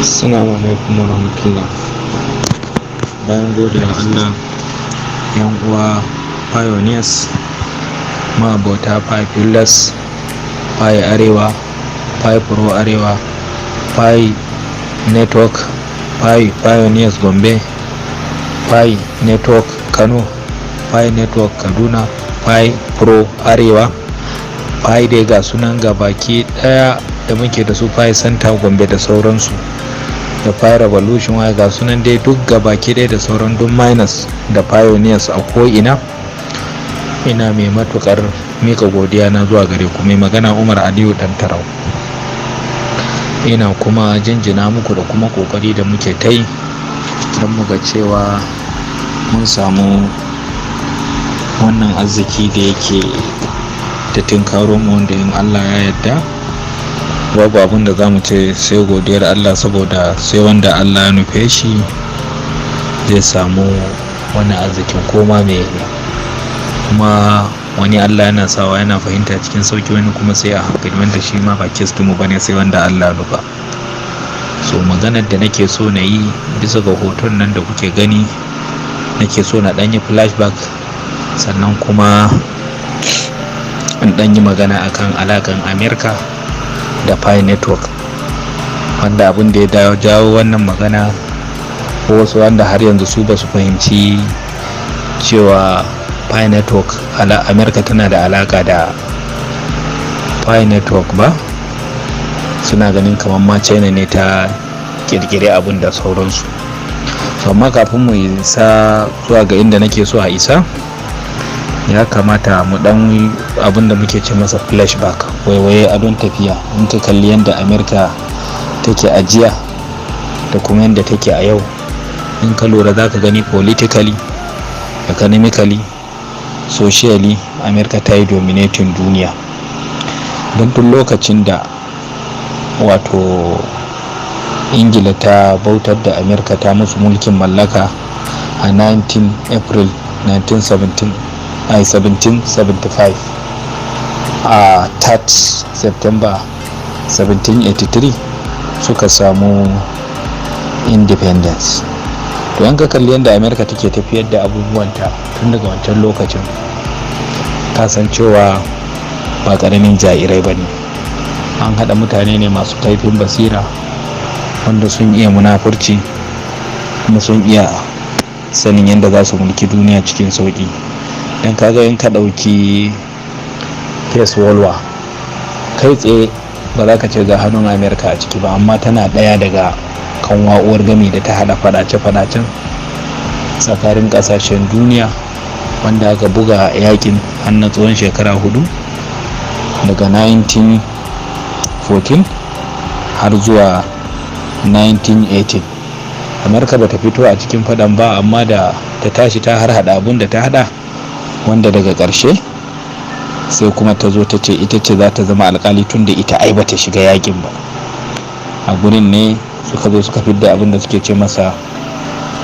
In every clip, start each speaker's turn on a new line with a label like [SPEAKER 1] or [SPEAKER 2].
[SPEAKER 1] Assalamu alaikum warahmatullah. Bayan gode wa Allah, 'yan uwa pioneers, ma'abota Pi Pillars, Pi Arewa, Pi Pro Arewa, Pi Network, Pi Pioneers Gombe, Pi Network Kano, Pi Network Kaduna, Pi Pro Arewa, Pi dai ga sunan gabaki daya da muke da su, Pi Center Gombe da sauransu, da Pi Revolution waya, ga sunan dai duk gabaki ɗaya, da sauran duk miners da pioneers a ko'ina, ina mai matukar mika godiya na zuwa gare ku. Mai magana Umar Aliyu Dan Tarau. Ina kuma jinjina muku da kuma kokari da muke ta yi don muga cewa mun samu wannan arziki da yake da tinkaro mu, wanda in Allah ya yarda babu abin da za mu ce sai godiyar Allah, saboda sai wanda Allah ya nufe shi zai samu wannan arzikin koma mai. Kuma wani Allah yana sawa yana fahimta cikin sauki, wani kuma sai a hankali, wanda shi ma ba case mu bane, sai wanda Allah ya nufa. So maganar da nake so na yi bisa ga hoton nan da kuke gani, nake so na ɗan yi flashback, sannan kuma in ɗan yi magana akan alakan America da Pi Network, wanda abin da ya jawo wannan magana ko wasu wanda har yanzu su ba su fahimci cewa Pi Network, America tana da alaka da Pi Network ba, suna ganin kamar ma China ne ta kirkire abin da sauransu. Amma kafin mu isa zuwa ga inda nake so a isa, ya kamata mu dan abin da muke ce masa flashback, waiwaye adon tafiya. In ka kalli yadda America take a jiya da kuma yadda take a yau, in ka lura za ka gani politically, economically, socially, America ta yi dominating duniya. Don tun lokacin da wato Ingila ta bautar da America, ta musu mulkin mallaka a 19 April 1917, ai 1775, a 3 September 1783 suka samu independence. To, yan ka kalli yadda America take tafiyar da abubuwanta tun daga wancan lokacin, kasancewa ba karamin jairai ba ne. An haɗa mutane ne masu kaifin basira, wanda sun iya munafurci kuma sun iya sanin yadda za su mulki duniya cikin sauƙi. Don kaga in ka ɗauki First World War, kai tsaye ba za ka ce ga hannun Amerika a ciki ba, amma tana ɗaya daga kan uwar gami da ta haɗa faɗace-faɗacen tsakanin ƙasashen duniya, wanda aka buga yakin har na tsawon shekara 4, daga 1914 har zuwa 1918. Amurka ba ta fito a cikin faɗan ba, amma da ta tashi ta har hada abun da ta hada, wanda daga ƙarshe sai kuma ta zo ta ce ita ce za ta zama alkali, tun da ita ai bata shiga yakin ba. A gurin ne suka zo suka fidda abin da suke ce masa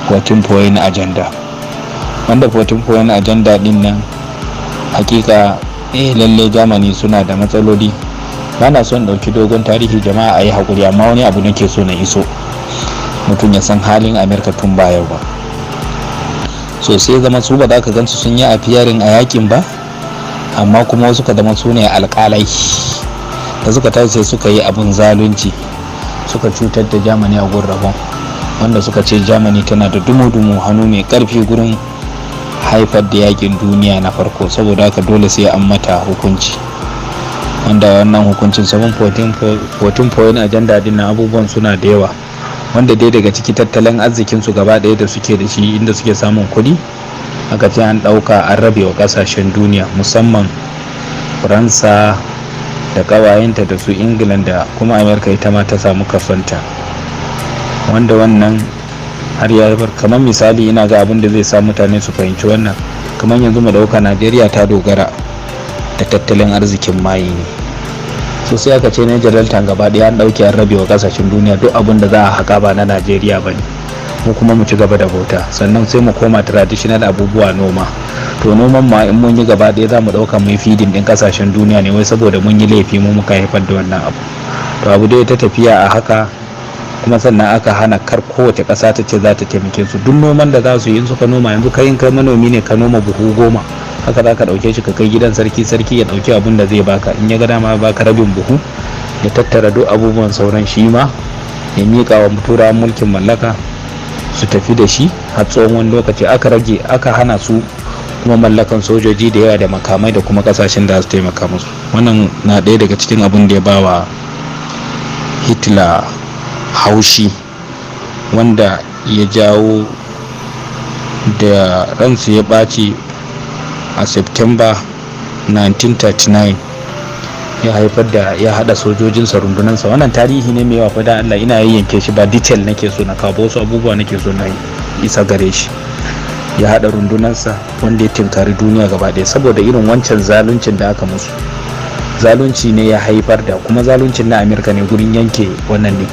[SPEAKER 1] 14 point agenda, wanda 14 point agenda din nan, hakika lalle Germany suna da matsaloli. Ba na son ɗauki dogon tarihi, jama'a a yi haƙuri, amma wani abu nake so na iso mutum ya san halin Amerika tun ba yau ba. So sai zama su ba za ka gansu sun yi appearing a yakin ba, amma kuma wasu ka zama su ne alƙalai. Da suka tashi sai suka yi abun zalunci, suka cutar da Germany a gurin rabon, wanda suka ce Germany tana da dumu-dumu hannu mai karfi gurin haifar da yakin duniya na farko, saboda haka dole sai an mata hukunci. Wanda wannan hukuncin 7 14 point agenda din, abubuwan suna da yawa, wanda dai daga ciki tattalin arzikin su gaba ɗaya da suke da shi, inda suke samun kuɗi, aka ce an ɗauka an rabe wa ƙasashen duniya, musamman Faransa da ƙawayenta da su England, da kuma Amerika ita ma ta samu kasonta. Wanda wannan har ya bar kamar misali, ina ga abin da zai sa mutane su fahimci wannan, kamar yanzu mu dauka Najeriya ta dogara da tattalin arzikin mai ne. So sai aka ce Niger Delta gaba ɗaya an ɗauke an rabe wa ƙasashen duniya, duk abin da za a haƙa ba na Najeriya ba ne, mu kuma mu ci gaba da bauta. Sannan sai mu koma traditional abubuwa, noma. To, noman ma in mun yi gaba ɗaya, za mu ɗauka mu yi feeding ɗin ƙasashen duniya ne, wai saboda mun yi laifi, mu muka haifar da wannan abu. To, abu dai ta tafiya a haka. Kuma sannan aka hana kar kowace ƙasa ta ce za ta taimake su. Duk noman da za su yi, in suka noma, yanzu kai in kai manomi ne ka noma buhu 10, haka za ka ɗauke shi ka kai gidan sarki, sarki ya ɗauki abin da zai baka. In ya ga dama ya baka rabin buhu, ya tattara duk abubuwan sauran shi ma ya miƙa wa turawan mulkin mallaka su tafi da shi har tsawon wani lokaci. Aka rage, aka hana su kuma mallakan sojoji da yawa da makamai da kuma kasashen da su taimaka musu. Wannan na ɗaya daga cikin abin da ya ba wa Hitler haushi, wanda ya jawo da ransu ya ɓaci a September 1939, ya haifar da ya hada sojojinsa, rundunansa. Wannan tarihi ne mai yawa fa, da Allah ina yayyanke shi, ba detail nake so na kawo, wasu abubuwa nake so na isa gare shi. Ya hada rundunansa wanda ya tinkari duniya gaba ɗaya saboda irin wancan zaluncin da aka musu. Zalunci ne ya haifar da, kuma zaluncin na Amerika ne gurin yanke wannan ne,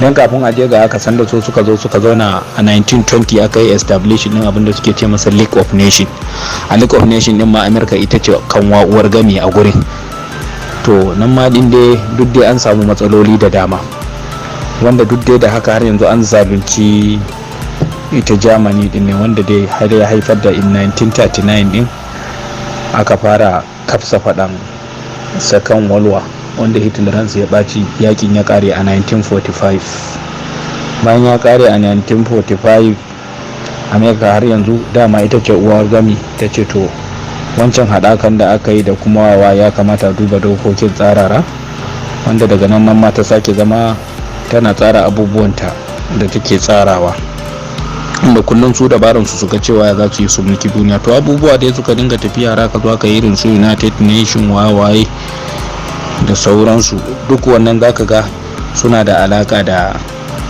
[SPEAKER 1] don kafin a je ga aka sanda so suka zo suka zauna a 1920, aka yi establish din abin da suke ce masa League of Nation. A League of Nation din ma Amerika ita ce kan uwar gami a gurin. To nan ma din dai duk dai an samu matsaloli da dama, wanda duk dai da haka har yanzu an zalunci ita Germany din ne, wanda dai har ya haifar da in 1939 din aka fara kafsa faɗan Second World War, wanda Hitler ransa ya ɓaci. Yakin ya ƙare a 1945. Bayan ya ƙare a 1945, America har yanzu dama ita ce uwar gami, ta ce to wancan haɗakan da aka yi da kuma wa ya kamata duba dokokin tsarara, wanda daga nan nan ma ta sake zama tana tsara abubuwanta da take tsarawa, inda kullum su dabaran su suka cewa za su yi su mulki duniya. To abubuwa dai suka dinga tafiya har aka zo aka yi irin su United Nation, wawaye da sauransu. Duk wannan zaka ga suna da alaka da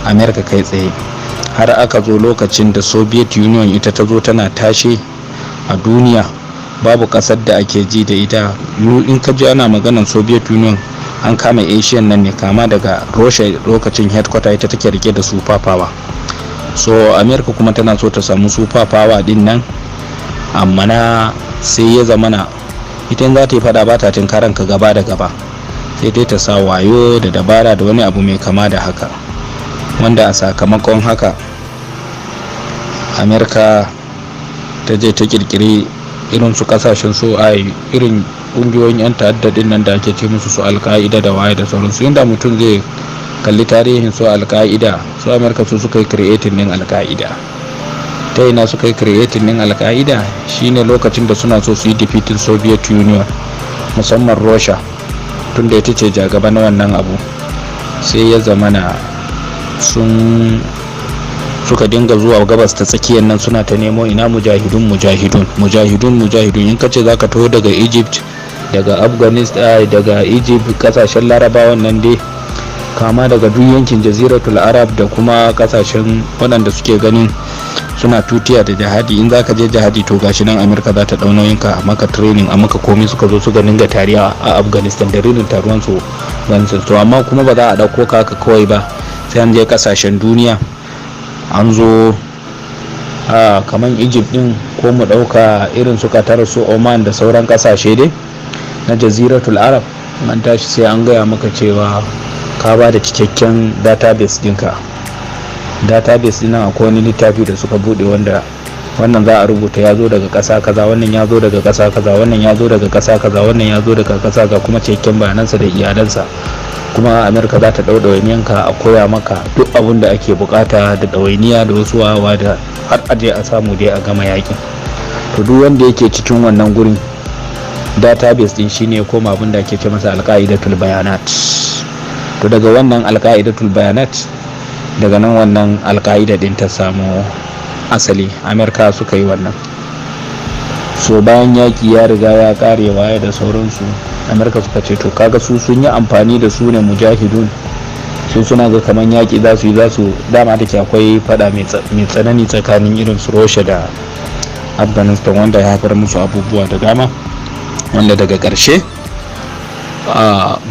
[SPEAKER 1] America kai tsaye, har aka zo lokacin da Soviet Union ita ta zo tana tashe a duniya, babu kasar da ake ji da ita. In ka ji ana maganan Soviet Union, an kama Asian nan ne, kama daga Russia, lokacin headquarter ita take rike da super power. So America kuma tana so ta samu super power din nan, amma na sai ya zamana ita za ta yi fada ba ta tinkaran ka gaba da gaba, sai dai ta sa wayo da dabara da wani abu mai kama da haka, wanda a sakamakon haka America ta je ta kirkiri irin su kasashen su a irin kungiyoyin 'yan ta'adda din nan da ake ce musu su Alka'ida da waye da sauransu. Inda mutum zai kalli tarihin su Alka'ida, su Amerika su suka yi creating din Alka'ida. Ta ina suka yi creating din Alka'ida? Shine lokacin da suna so su yi defeating Soviet Union, musamman Russia, tunda ita ce jagaba na wannan abu. Sai ya zamana sun suka dinga zuwa Gabas ta Tsakiyar nan, suna ta nemo ina mujahidun, mujahidun, mujahidun, mujahidun. In ka ce za ka taho daga Egypt, daga Afghanistan, daga Egypt, kasashen Larabawan nan dai, kama daga duk yankin Jaziratul Arab da kuma kasashen waɗanda suke ganin suna tutiya da jihadi, in zaka je jihadi to gashi nan Amurka za ta ɗau nauyinka, a maka training, a maka komai. Suka zo suka dinga tariya a Afghanistan da rinin taruwan su. To amma kuma ba za a ɗauko ka haka kawai ba, sai an je kasashen duniya, an zo a kaman Egypt din, ko mu ɗauka irin su Qatar, su Oman da sauran kasashe dai na Jaziratul Arab. An tashi sai an gaya maka cewa ka ba da cikakken database dinka. Database din akwai wani littafi da suka bude, wanda wannan za a rubuta ya zo daga ƙasa kaza, wannan ya zo daga ƙasa kaza, wannan ya zo daga ƙasa kaza, wannan ya zo daga ƙasa ga kuma cikakken bayanansa da iyalansa. Kuma Amurka za ta ɗau ɗawainiyanka, a koya maka duk abin da ake bukata da ɗawainiya da wasu wawa da har aje a samu dai a gama yakin. To duk wanda yake cikin wannan gurin database din shine ya koma abin da ake ce masa alƙa'idatul bayanat. To daga wannan alƙa'idatul bayanat, daga nan wannan alƙa'ida din ta samu asali. Amurka suka yi wannan. So bayan yaƙi ya riga ya ƙare, waye da sauransu, Amurka suka ce to kaga su sun yi amfani da su ne mujahidun. Su suna ga kamar yaƙi za su yi, za su dama da ke akwai fada mai tsanani tsakanin irin su Russia da Afghanistan, wanda ya haifar musu abubuwa da dama, wanda daga ƙarshe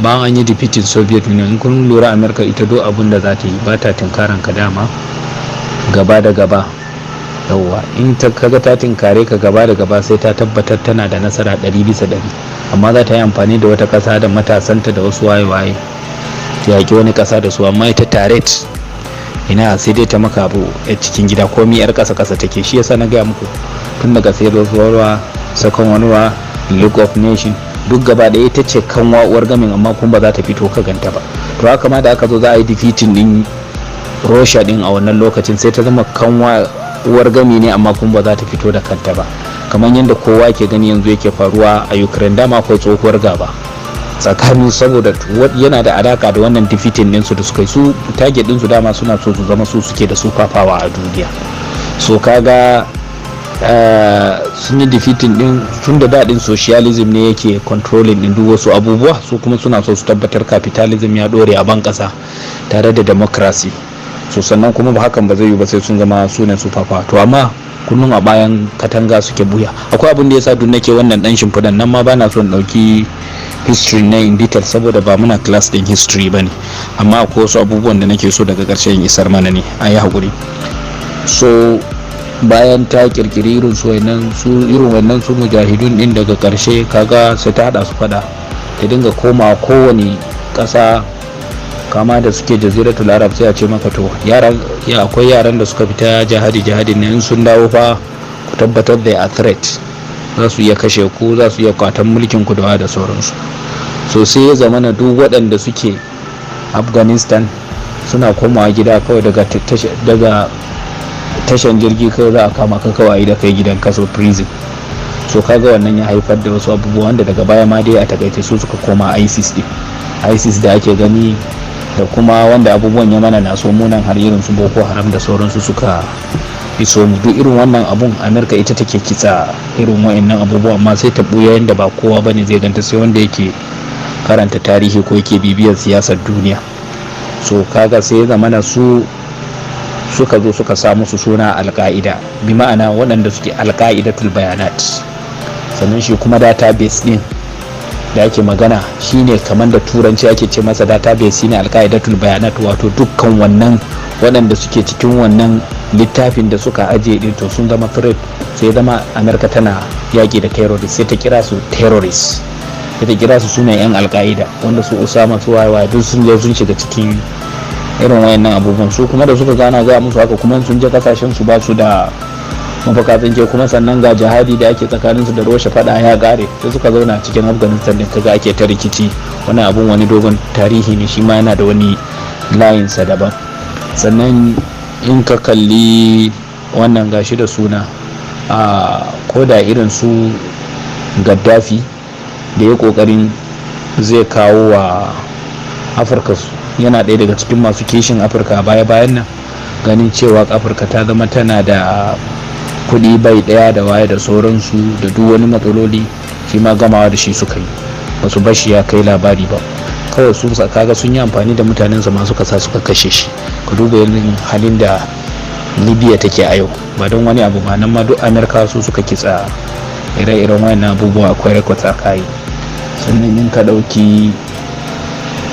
[SPEAKER 1] bayan an yi defeating Soviet Union, in kun lura America ita duk abin da za ta yi ba ta tinkaran ka dama gaba da gaba. Yauwa, in ta kaga ta tinkare ka gaba da gaba, sai ta tabbatar tana da nasara 100%. Amma za ta yi amfani da wata ƙasa da matasanta da wasu waye-waye ta yaƙi wani ƙasa da su, amma ita target Ina, sai dai ta maka abu a cikin gida, komi yar kasa kasa take. Shi yasa na gaya muku tun daga sai World, Second World War, League of Nation, duk gaba ɗaya ita ce kan uwar gamin, amma kuma ba za ta fito ka ganta ba. To haka ma da aka zo za a yi defeating din Russia din a wannan lokacin, sai ta zama kanwa uwar gami ne, amma kuma ba za ta fito da kanta ba, kamar yadda kowa ke gani yanzu yake faruwa a Ukraine. Dama akwai tsohuwar gaba tsakanin, saboda yana da alaka da wannan defeating ɗinsu da suka yi. Su target ɗinsu dama suna so su zama su suke da super power a duniya. So kaga sun yi defeating din, tun da daɗin socialism ne yake controlling din duk wasu abubuwa, su kuma suna so su tabbatar capitalism ya ɗore a ban ƙasa tare da democracy. So sannan kuma ba hakan ba zai yi ba sai sun zama su ne super power. To amma kullum a bayan katanga suke buya. Akwai abin da yasa duk nake wannan dan shimfidan nan, ma bana so in dauki history na in detail, saboda ba muna class din history bane, amma akwai wasu abubuwan da nake so daga ƙarshe in isar mana ne, a yi haƙuri. So bayan ta kirkiri irin su wannan, su irin wannan su mujahidun din, daga ƙarshe kaga sai ta hada su fada, ta dinga koma kowane ƙasa kama da suke Jaziratul Arab, sai a ce maka to yaran ya akwai yaran da suka fita jihadi, jihadi ne, in sun dawo fa ku tabbatar da a threat, za su iya kashe ku, za su iya kwatan mulkin ku da sauransu. So sai ya zamana duk waɗanda suke Afghanistan suna komawa gida, kawai daga tashan jirgi kawai za a kama ka kawai da kai gidan kaso, prison. So kaga wannan ya haifar da wasu abubuwa wanda daga baya ma dai a takaice su suka koma ISIS din, ISIS da ake gani, da kuma wanda abubuwan ya mana na so munan har irin su Boko Haram da sauransu suka iso mu. Duk irin wannan abun Amerika ita take kitsa irin wa'annan abubuwa, amma sai ta buya yanda ba kowa bane zai ganta, sai wanda yake karanta tarihi ko yake bibiyar siyasar duniya. So kaga sai ya zamana su suka zo suka sa musu suna Alka'ida, bi ma'ana waɗanda suke Alka'idatul Bayanat. Sannan shi kuma database din da ake magana shine kamar da Turanci ake ce masa database, shine Alka'idatul Bayanat, wato dukkan wannan waɗanda suke cikin wannan littafin da suka ajiye din, to sun zama threat. Sai zama Amerika tana yaƙi da terrorist, sai ta kira su terrorist, sai ta kira su sunan yan Alka'ida, wanda su Usama, su waye, duk sun je sun shiga cikin irin wayannan abubuwan. Su kuma da suka gana ga musu haka, kuma sun je kasashen su ba su da mafaka, tsinke, kuma sannan ga jihadi da ake tsakanin su da Rosha, fada ya kare, sai suka zauna cikin Afghanistan din, kaga ake ta rikici. Wani abun wani dogon tarihi ne, shi ma yana da wani layinsa daban. Sannan in ka kalli wannan, gashi da suna a koda irin su Gaddafi da ya kokarin zai kawo wa Afirka, yana ɗaya daga cikin masu kishin Afirka a baya-bayan nan, ganin cewa Afirka ta zama tana da kuɗi bai ɗaya da waye da sauransu da duk wani matsaloli, shi ma gamawa da shi suka yi, ba su bashi ya kai labari ba. Kawai su kaga sun yi amfani da mutanensa masu kasa suka kashe shi. Ka duba yanayin halin da Libya take a yau, ba don wani abu ba, nan ma duk Amurka su suka kitsa ire-iren wayannan abubuwa, akwai records a kayi. Sannan in ka ɗauki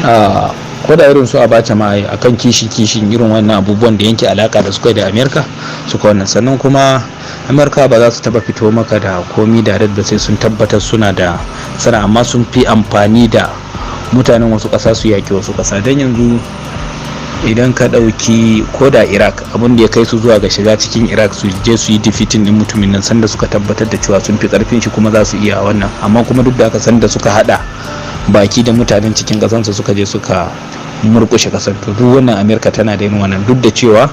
[SPEAKER 1] a ko da irin su Abacha ma akan kishi kishin irin wannan abubuwan da yanke alaka da suka yi da Amerika suka wannan. Sannan kuma Amurka ba za su taba fito maka da komi da ba sai sun tabbatar suna da sana, amma sun fi amfani da mutanen wasu ƙasa su yaƙi wasu ƙasa. Don yanzu idan ka ɗauki ko da Iraq, abin da ya kai su zuwa ga shiga cikin Iraq su je su yi defeating din mutumin nan, sanda suka tabbatar da cewa sun fi karfin shi kuma za su iya wannan, amma kuma duk da haka sanda suka hada baki da mutanen cikin kasansa suka je suka murkushe kasar. To duk wannan Amerika tana da yin wannan, duk da cewa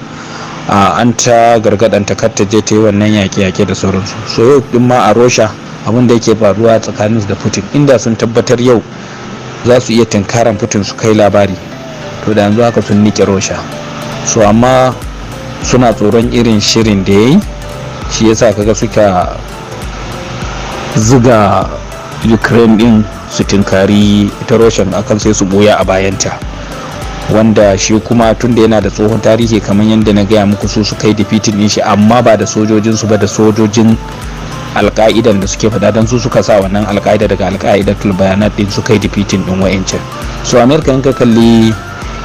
[SPEAKER 1] an ta gargadanta kar ta je ta yi wannan yaƙe-yaƙe da sauransu. So yau din ma a Rosha, abin da yake faruwa tsakaninsu da Putin, inda sun tabbatar yau za su iya tunkaran Putin su kai labari, to da yanzu haka sun nike Rosha. So amma suna tsoron irin shirin da ya yi, shi yasa kaga suka zuga Ukraine din su tunkari ita Roshan, akan sai su boya a bayanta, wanda shi kuma tunda yana da tsohon tarihi, kamar yadda na gaya muku, su suka yi defeating din shi, amma ba da sojojinsu ba, da sojojin Alka'idan da suke fada, don su suka sa wannan Alka'ida daga Alka'idatul Bayanat din suka yi defeating din wa'ancan. So America, in ka kalli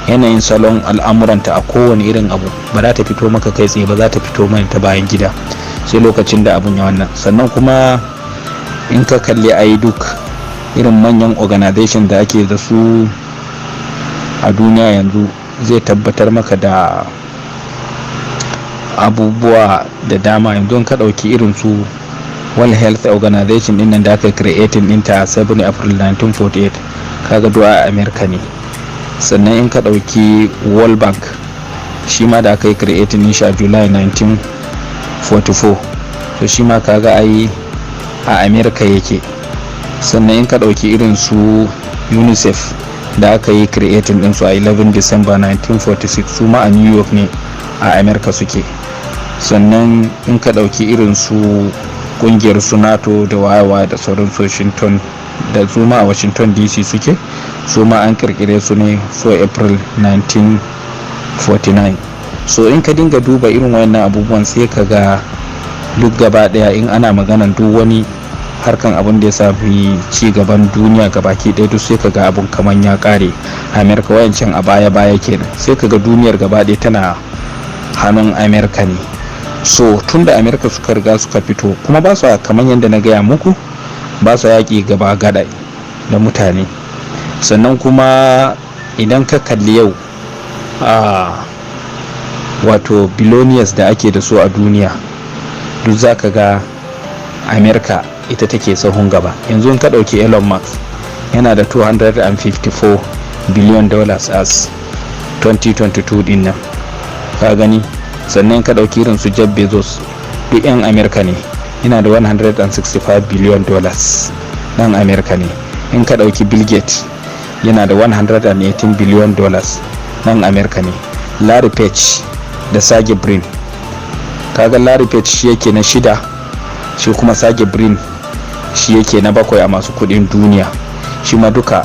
[SPEAKER 1] yanayin salon al'amuranta a kowane irin abu, ba za ta fito maka kai tsaye ba, za ta fito mana ta bayan gida sai lokacin da abun ya wannan. Sannan kuma in ka kalli ayi duk irin manyan organization da ake da su a duniya yanzu, zai tabbatar maka da Abubuwa da dama yanzu, in ka ɗauki irin su World Health Organization din nan da aka creating ɗinta 7 April 1948, kaga duk a America ne. Sannan in ka ɗauki World Bank, shi ma da aka yi creating din shi a July 1944, to shi ma kaga ai a America yake. Sannan in ka ɗauki irin su UNICEF da aka yi creating din su a 11 December 1946, su ma a New York ne a America suke. Sannan in ka ɗauki irin su kungiyar su NATO da wayewa da sauran su, Washington da su ma a Washington DC suke, su ma an kirkire su ne 4 April 1949. So in ka dinga duba irin wayannan abubuwan, sai ka ga duk gaba daya in ana maganan duk wani harkan abin da ya shafi ci gaban duniya gabaki ɗaya, duk sai ka ga abun kaman ya kare Amerika, wayancan a baya baya kenan. Sai ka ga duniyar gaba ɗaya tana hannun Amerika ne. So tun da Amerika suka riga suka fito, kuma ba su, kamar yadda na gaya muku, ba su yaƙi gaba gada da mutane. Sannan kuma idan ka kalli yau a wato billionaires da ake da su a duniya, duk za ka ga Amerika ita take sahun gaba. Yanzu in ka ɗauki Elon Musk, yana da 254 billion dollars as 2022 din nan, ka gani. Sannan ka ɗauki irin su Jeff Bezos, duk 'yan Amerika ne, yana da 165 billion dollars, dan Amerika ne. In ka ɗauki Bill Gates, yana da 118 billion dollars, dan Amerika ne. Larry Page da Sergey Brin, kaga Larry Page shi yake na shida, shi kuma Sergey Brin shi yake na bakwai a masu kudin duniya, shi ma duka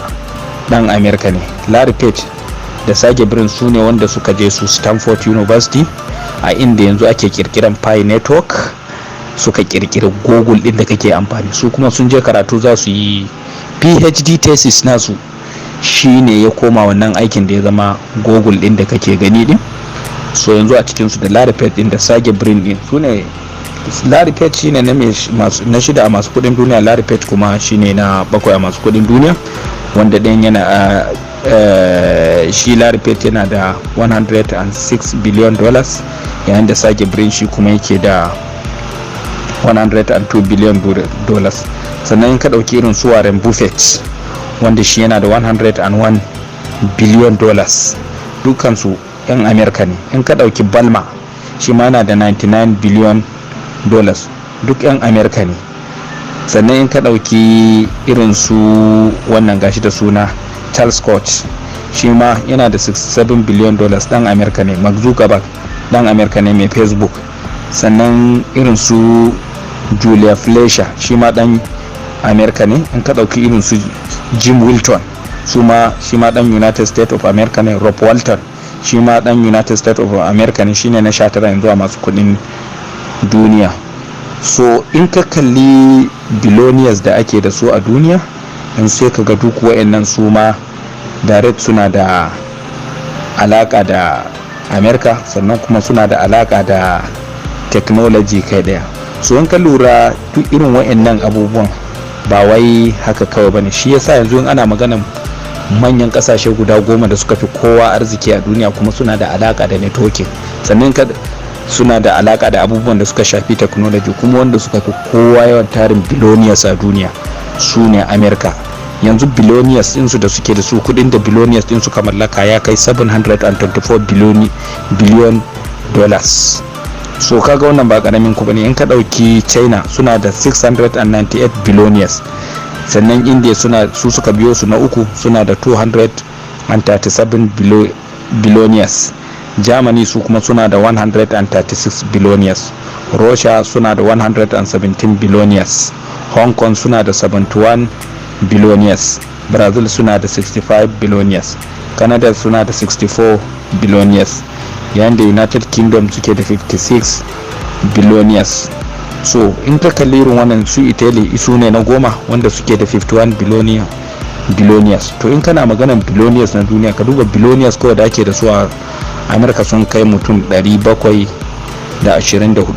[SPEAKER 1] dan Amerika ne. Larry Page da Sergey Brin su ne wanda suka je su Stanford University, a inda yanzu ake kirkiran Pi Network, suka kirkiri Google din da kake amfani. Su kuma sun je karatu, za su yi PhD thesis nasu, shi ne ya koma wannan aikin da ya zama Google din da kake gani din. So yanzu a cikinsu da Larry Page din da Sergey Brin din, su ne, Larry Page shine na shida a masu kudin duniya, Larry Page kuma shine na bakwai a masu kudin duniya, wanda ɗayan yana shi Larry Page yana da 106 billion dollars, yayin da Sergey Brin shi kuma yake da 102 billion dollars. Sannan in ka ɗauki irin su Warren Buffett, wanda shi yana da 101 billion dollars, dukansu 'yan Amerika ne. In ka ɗauki Ballmer, shi ma yana da 99 billion dollars, duk 'yan Amerika ne. Sannan in ka ɗauki irin su wannan, gashi da suna Charles Koch, shi ma yana da 67 billion dollars, dan Amerika ne. Mark Zuckerberg dan Amerika ne, mai Facebook. Sannan irin su Julia Fleischer, shi ma dan Amerika ne. In ka ɗauki irin su Jim Wilton, su ma shi ma dan United States of America ne. Rob Walton, shi ma dan United States of America ne, shine na 19 yanzu a masu kudin duniya. So in ka kalli billionaires da ake da su a duniya in, sai ka ga duk wa'annan su ma direct suna da alaka da America, sannan kuma suna da alaka da technology kai daya. So in ka lura, duk irin wa'annan abubuwan ba wai haka kawai bane. Shi yasa yanzu in ana maganan manyan kasashe guda 10 da suka fi kowa arziki a duniya, kuma suna da alaka da networking, sannan ka suna da alaka da abubuwan da suka shafi technology, kuma wanda suka fi kowa yawan tarin billionaires a duniya, su ne America. Yanzu billionaires ɗinsu da suke da su, kudin da billionaires ɗin suka mallaka ya kai 724 billion dollars. So kaga wannan ba karamin ku bane. In ka dauki China, suna da 698 billionaires. Sannan India suna, su suka biyo su na uku, suna da 237 billionaires. Germany su kuma suna da 136 billionaires. Russia suna da 117 billionaires. Hong Kong suna da 71 billionaires. Brazil suna da 65 billionaires. Canada suna da 64 billionaires, yayin da United Kingdom suke da 56 billionaires. So in ka kalli irin wannan, su Italy su ne na 10, wanda suke da 51 billionaires. To in kana maganan billionaires na duniya, ka duba billionaires kawai da ake da su a Amurka sun kai mutum 724.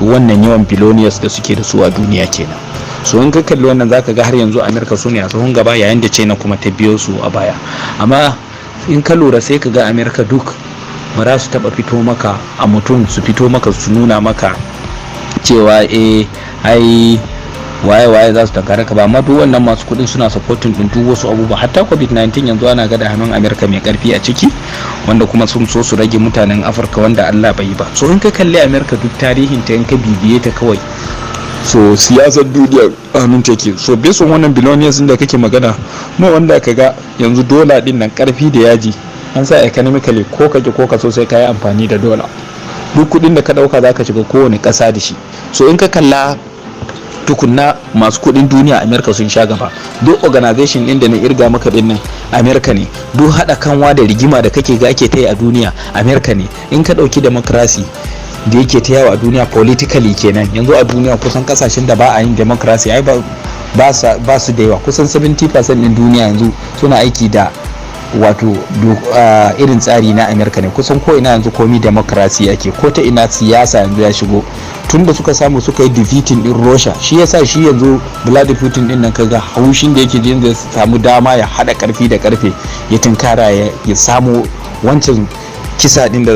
[SPEAKER 1] Wannan yawan billionaires da suke da su a duniya kenan. So in ka kalli wannan, zaka ga har yanzu Amurka su ne a sahun gaba, yayin da China kuma ta biyo su a baya. Amma in ka lura, sai ka ga Amurka duk Ba za su taba fito maka a mutum, su fito maka su nuna maka cewa eh, ai waye waye za su tankare ka ba. Amma duk wannan masu kuɗin suna supporting din duk wasu abubuwa, hatta COVID-19 yanzu ana ga da hannun Amerika mai karfi a ciki, wanda kuma sun so su rage mutanen Afirka, wanda Allah bai yi ba. So in ka kalli Amerika, duk tarihin ta, in ka bibiye ta kawai, so siyasar duniya hannun take. So based on wannan billionaires da kake magana mu, wanda ka ga yanzu dola din nan karfi da yaji an sa economically, ko kake ko ka so, sai ka yi amfani da dola. Duk kudin da ka dauka zaka shiga kowane kasa da shi. So in ka kalla tukunna, masu kudin duniya, America sun sha gaba. Duk organization din da na irga maka din nan, America ne. Duk hada kanwa da rigima da kake ga ake ta yi a duniya, America ne. In ka dauki democracy da yake ta yawo a duniya, politically kenan, yanzu a duniya kusan kasashen da ba a yin democracy ai ba su da yawa. Kusan 70% din duniya yanzu suna aiki da wato irin tsari na Amerika ne. Kusan ko ina yanzu komi democracy yake, ko ta ina siyasa yanzu ya shigo. Tun da suka samu suka yi defeating din Russia, shi yasa shi yanzu Vladimir Putin din nan kaga haushin da yake jin, zai samu dama ya hada karfi da karfe ya tunkara ya samu wancan kisa din da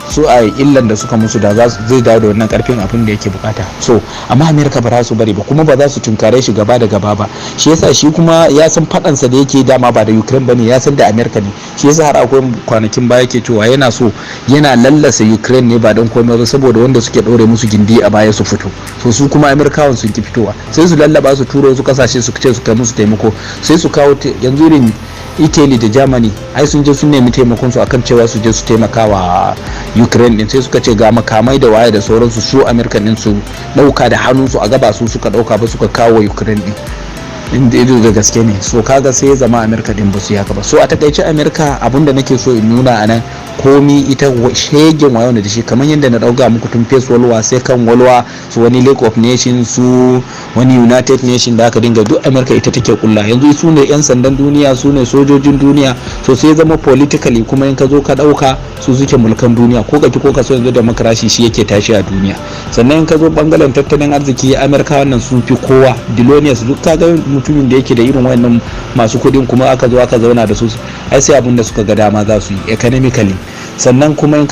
[SPEAKER 1] su a illan da suka musu, da zai dawo da wannan karfin abin da yake bukata. So amma Amerika ba za su bari ba, kuma ba za su tunkare shi gaba da gaba ba. Shi yasa shi kuma ya san fadansa da yake dama ba da Ukraine bane, ya san da Amerika ne. Shi yasa har akwai kwanakin baya yake cewa yana so yana lallasa Ukraine ne ba don komai ba, saboda wanda suke ɗore musu gindi a baya su fito. So su kuma Amerikawan sun ki fitowa, sai su lallaba su turo wasu kasashe su ce su kai musu taimako, sai su kawo. Yanzu irin Italy da Germany ai sun je sun nemi taimakon su akan cewa su je su taimaka wa Ukraine din. Sai suka ce ga makamai da waye da sauransu, su America din su dauka da hannunsu a gaba, su suka dauka ba suka kawo Ukraine din inda ido da gaske ne. So kaga sai ya zama America din ba su yaka ba. So a takaice, America, abinda nake so in nuna a nan, komi ita shegen wayo da shi, kamar yadda na dauga muku tun First World War, Second World War, su wani League of Nations, su wani United Nation da aka dinga, duk America ita take kulla. Yanzu su ne yan sandan duniya, su ne sojojin duniya. So sai zama politically kuma, in ka zo ka dauka, su suke mulkan duniya, ko kaki ko ka so. Yanzu democracy shi yake tashi a duniya. Sannan in ka zo bangaren tattalin arziki, Amerika wannan sun fi kowa billionaires. Duk kaga mutumin da yake da irin wannan masu kuɗin, kuma aka zo aka zauna da su, ai sai abin da suka ga dama za su yi economically. Sannan kuma in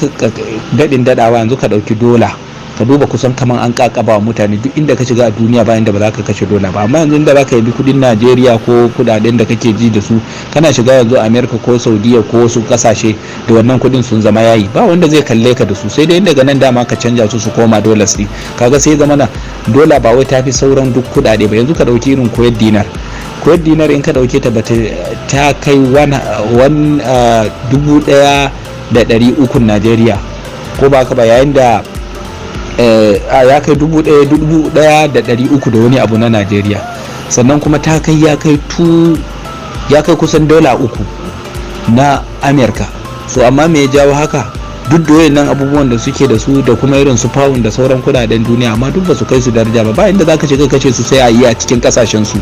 [SPEAKER 1] daɗin daɗawa, yanzu ka ɗauki dola, ka duba, kusan kaman an kakaba wa mutane. Duk inda ka shiga a duniya, bayan da ba za ka kashe dola ba. Amma yanzu inda za ka yi kudin Najeriya ko kudaden da kake ji da su, kana shiga yanzu America ko Saudiya ko wasu kasashe da wannan kudin, sun zama yayi, ba wanda zai kalle ka da su, sai dai daga nan dama ka canja su su koma dollars ne. Kaga sai zama na dola ba wai tafi sauran duk kudade ba. Yanzu ka dauki irin Kuwait dinar. Kuwait dinar, in ka dauke ta, bata ta kai 1,300 Najeriya, ko ba ka ba? Yayin da ya kai 1,300 da wani abu na Najeriya. Sannan kuma ta kai ya kai tu ya kai kusan $3 na Amerika. So amma me ya jawo haka? Duk da wayannan abubuwan da suke da su, da kuma irin su pound da sauran kudaden duniya, amma duk ba su kai su daraja ba. Ba inda zaka shiga kashe su sai a yi a cikin kasashen su.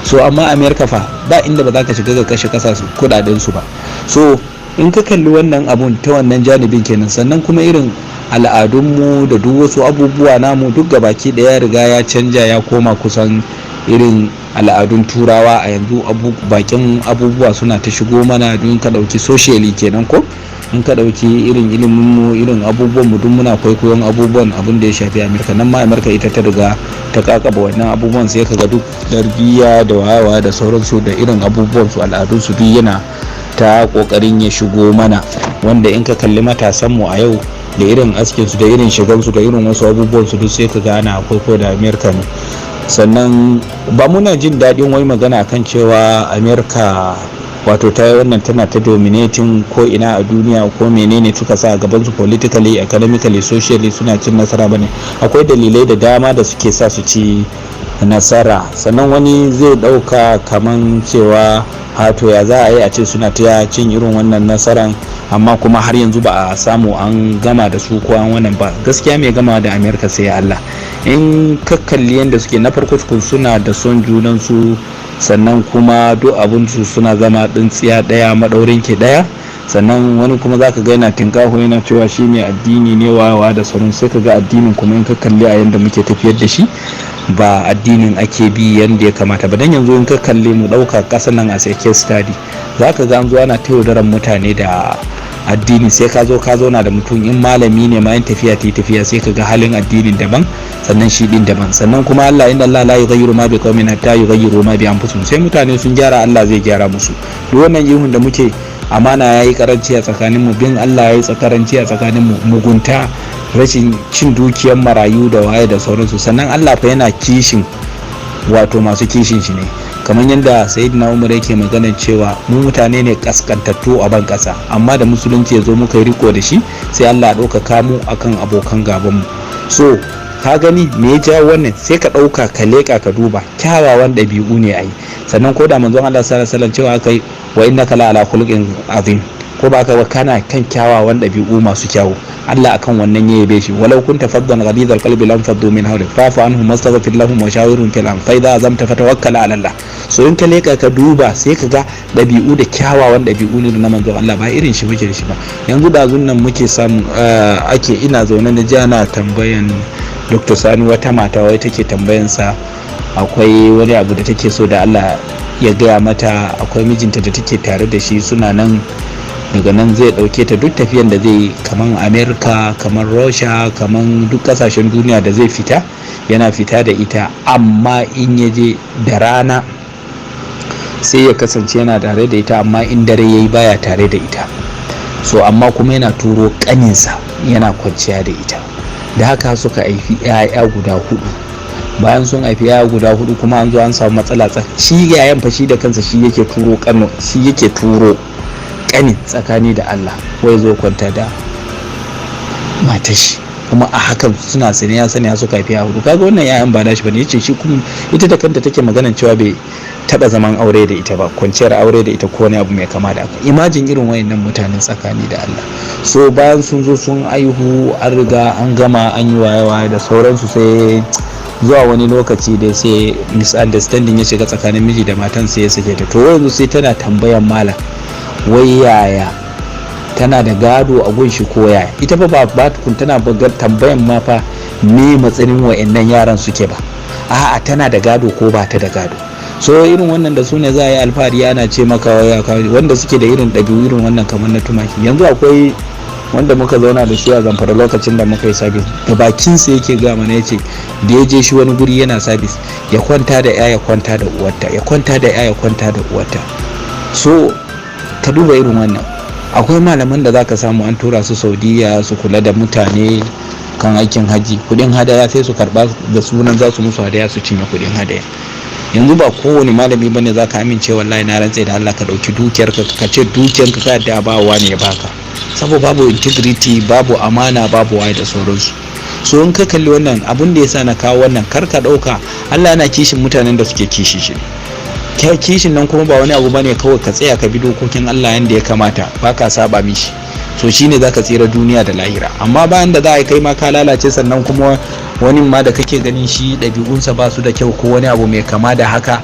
[SPEAKER 1] So amma Amerika fa, ba inda ba za ka shiga ka kashe kasashen kudaden su ba. So in ka kalli wannan abun ta wannan janibin kenan. Sannan kuma irin al'adunmu da duk wasu abubuwa namu, duk gabaki daya riga ya canja, ya koma kusan irin al'adun Turawa. A yanzu bakin abubuwa suna ta shigo mana. Don ka dauki socially kenan, ko in ka dauki irin iliminmu, irin abubuwan mu, duk muna kwaikwayon abubuwan abin da ya shafi Amerika. Nan ma Amerika ita ta riga ta kakaba wannan abubuwan. Sai ka ga duk tarbiyya da wayawa da sauransu da irin abubuwan su, al'adun su, duk yana ta kokarin ya shigo mana. Wanda in ka kalli matasan mu a yau, da irin askin su, da irin shigan su, da irin wasu abubuwan su, duk sai ka ga ana kwaikwayo da Amerika ne. Sannan ba muna jin daɗin wai magana kan cewa Amerika wato ta yi wannan, tana ta dominating ko ina a duniya, ko menene suka sa a gaban su, politically, economically, socially suna cin nasara bane. Akwai dalilai da dama da suke sa su ci nasara. Sannan wani zai ɗauka kaman cewa hato ya za a yi a ce suna ta cin irin wannan nasaran, amma kuma har yanzu ba a samu an gama da su ko an wannan ba. Gaskiya, mai gama da Amerika sai Allah. In ka kalli yadda suke, na farko tukun suna da son junan su. Sannan kuma duk abun su suna zama tsintsiya ɗaya maɗaurin ki ɗaya. Sannan wani kuma zaka ga yana tinkaho, yana cewa shi mai addini ne, wawa da sauran. Sai ka ga addinin kuma, in ka kalli a yanda muke tafiyar da shi, ba addinin ake bi yanda ya kamata ba. Dan yanzu in ka kalli, mu ɗauka ƙasar nan a sai case study, zaka ga an zo ana ta yaudaran mutane da Addini sai ka zo ka zauna da mutum, in malami ne ma, in tafiya ta tafiya, sai ka ga halin addinin daban, sannan shi din daban. Sannan kuma Allah, inna Allah la yughayyiru ma biqaumin hatta yughayyiru ma bi anfusihim. Sai mutane sun gyara, Allah zai gyara musu. Duk wannan ihun da muke, amana yayi karanci a tsakanin mu, bin Allah yayi karanci a tsakanin mu, mugunta, rashin cin dukiyar marayu da waye da sauransu. Sannan Allah fa yana kishin, wato masu kishin shi ne, kamar yadda Sayyidina Umar yake magana cewa mu mutane ne kaskantattu a ban kasa, amma da Musulunci ya zo muka yi riko da shi, sai Allah ya ɗaukaka mu akan abokan gaban mu. So ka gani me ya jawo wannan? Sai ka ɗauka ka leƙa ka duba, kyawawan ɗabi'u ne a yi. Sannan ko da Manzon Allah sallallahu alaihi wasallam cewa kai wa innaka la ala khuluqin azim, ko ba ka ba? Kana kan kyawawan ɗabi'u masu kyawu. Allah akan wannan ya yabe shi: walau kunta faddan ghalidhal qalbi lam faddu min hawlik fa'fu anhum wastaghfir lahum wa shawirhum fil amr fa idza azamta fatawakkal ala Allah. So in ka leka ka duba, sai ka ga ɗabi'u da kyawawan ɗabi'u ne na Manzon Allah, ba irin shi muke da shi ba. Yanzu da nan muke samu ake, ina zaune na ji ana tambayan Dr. Sani, wata mata wai take tambayan sa, akwai wani abu da take so da Allah ya gaya mata. Akwai mijinta da take tare da shi, suna nan, daga nan zai dauke ta duk tafiyan da zai yi, kamar America, kamar Russia, kamar duk kasashen duniya da zai fita, yana fita da ita. Amma in ya je da rana, sai ya kasance yana tare da ita, amma in dare yayi baya tare da ita. So amma kuma yana turo kaninsa yana kwanciya da ita. Da haka suka haifi 'ya'ya guda hudu. Bayan sun haifi 'ya'ya guda hudu kuma, an zo an samu matsala. Shi yayan fa, shi da kansa shi yake turo kano, shi yake turo kanin, tsakani da Allah, wai zo kwanta da matar shi. Kuma a hakan suna sani, ya sani, suka haifi hudu. Kaga wannan yayan ba dashi bane, yace shi. Kuma ita da kanta take maganan cewa bai taba zaman aure da ita ba, kwanciyar aure da ita ko wani abu mai kama da haka. Imagine irin wayannan mutanen, tsakani da Allah. So bayan sun zo sun aihu, an riga an gama, an yi waye-waye da sauransu, sai zuwa wani lokaci da sai misunderstanding ya shiga tsakanin miji da matan, sai ya sake ta. To yanzu sai tana tambayan malam, wai yaya, tana da gado a gunshi ko yaya? Ita fa ba tukun tana tambayan ma fa me matsayin wa'annan yaran suke ba, a'a, tana da gado ko ba ta da gado. So irin wannan da su ne za a yi alfahari ana ce maka wanda suke da irin ɗabi'u irin wannan, kamar na tumaki. Yanzu akwai wanda muka zauna da shi a Zamfara lokacin da muka yi service, da bakinsa yake ga mana, yace da ya je shi wani guri yana service, ya kwanta da ya, ya kwanta da uwarta, ya kwanta da ya, ya kwanta da uwarta. So ka duba irin wannan. Akwai malaman da zaka samu an tura su Saudiya su kula da mutane kan aikin haji, kudin hadaya sai su karba da sunan za su musu hadaya, su cinye kudin hadaya. Yanzu ba kowane malami bane za ka amince. Wallahi na rantse da Allah, ka dauki dukiyar ka, ka ce dukiyar ka ka da ba wani ya baka, saboda babu integrity, babu amana, babu waye da sauransu. So in ka kalli wannan, abun da yasa na kawo wannan, kar ka dauka Allah yana kishin mutanen da suke kishi shi. Kishin nan kuma ba wani abu bane, kawai ka tsaya ka bi dokokin Allah yanda ya kamata, baka saba mishi. So shine zaka tsira duniya da lahira. Amma bayan da za a kai ma ka lalace, sannan kuma wani ma da kake ganin shi ɗabi'unsa ba su da kyau ko wani abu mai kama da haka,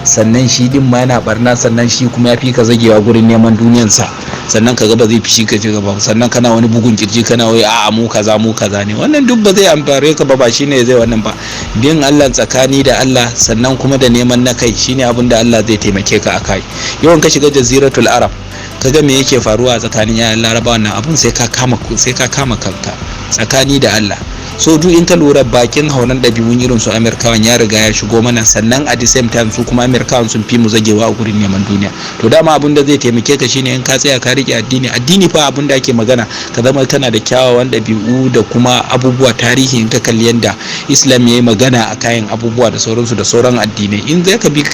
[SPEAKER 1] sannan shi din ma yana barna, sannan shi kuma ya fi ka zagewa gurin neman duniyansa, sannan ka ga ba zai fishi ka ci gaba, sannan kana wani bugun kirji, kana wai a'a, mu kaza, mu kaza ne. Wannan duk ba zai amfare ka ba, ba shine zai wannan ba. Bin Allah tsakani da Allah, sannan kuma da neman na kai, shine abin da Allah zai taimake ka akai. Yawan ka shiga Jaziratul Arab, ka ga me yake faruwa a tsakanin yayan Larabawa nan, abun sai ka kama kanka, tsakani da Allah. So duk in ka lura, bakin haunan ɗabi'un irin su Amerikawan ya riga ya shigo mana. Sannan at the same time, su kuma Amerikawan sun fi mu zagewa a gurin neman duniya. To dama abun da zai taimake ka shine in ka tsaya ka rike addini. Addini fa, abun da ake magana, ka zama kana da kyawawan ɗabi'u da kuma abubuwa. Tarihi, in ka kalli yanda Islam ya yi magana a kayan abubuwa da sauransu da sauran addinai, in zai ka bi